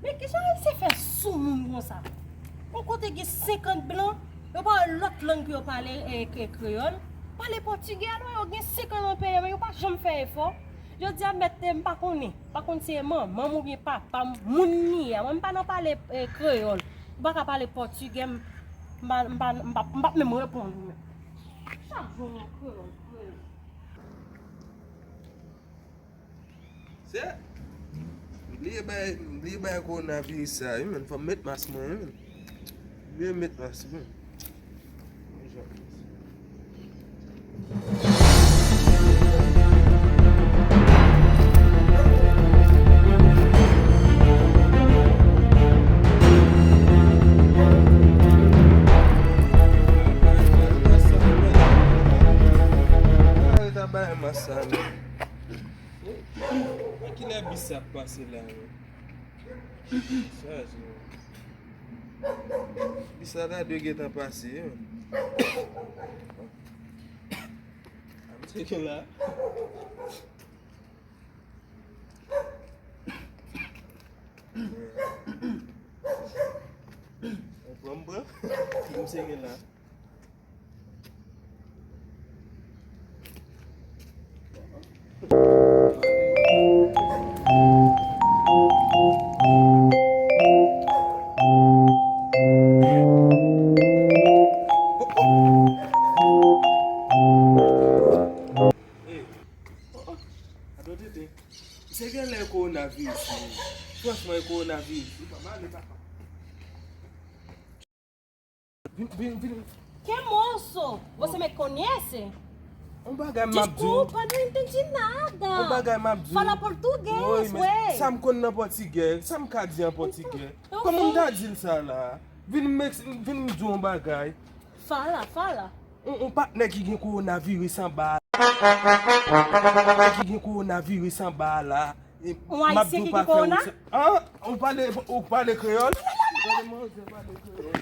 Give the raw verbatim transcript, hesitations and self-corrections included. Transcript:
Men kijan Ayisyen fè soumoun konsa? Yon kote gen senkant blan, yo pa wè lòt lang pou yo pale, e, e, kreyòl. Pale pòtigè, alò yo gen senk an nan peyi an, men yo pa janm fè efò. Jodi a, mèt, m pa konnen. M pa konn si se manman m oubyen papa m, moun li ye a. Mwen, m pa nan pale, e, kreyòl. M pa ka pale pòtigè, m, m pa, m pa, m pa, m p ap menm reponn ou menm. Chak jou yon kreyòl, kreyòl. Se, m bliye bay, m bliye bay kowonaviris sa, wi, menn. Fò m met mas mwen, wi, menn. M bliye met mas mwen. Sa, men. Kilè bis sa ap pase la, men? Chaje, men. Bis sa ta dwe gentan pase, men. A, misye gen la. Pran m pran. Misye gen la. Hey, oh, oh, ato tete. Se gen lè kowonaviris, men. Franchman, e kowonaviris. Vin, vin, vin. Que moço? Você me conhece? Un bagay m ap di w. Desculpa, não entendi nada. Un bagay m ap di w. Fala português, ué. Sa m konn nan pòtigè, sa m ka di an pòtigè? Então, kòman m ta di l sa la? Vin m eks-, vin m di w yon bagay. Fala, fala. Yon, yon patnè ki gen kowonaviris anba a. Ki gen kowonaviris anba a la. E, yon Ayisyen ki gen kowona? An? Ou pale, ou pale kreyòl? Gade manzè pale kreyòl.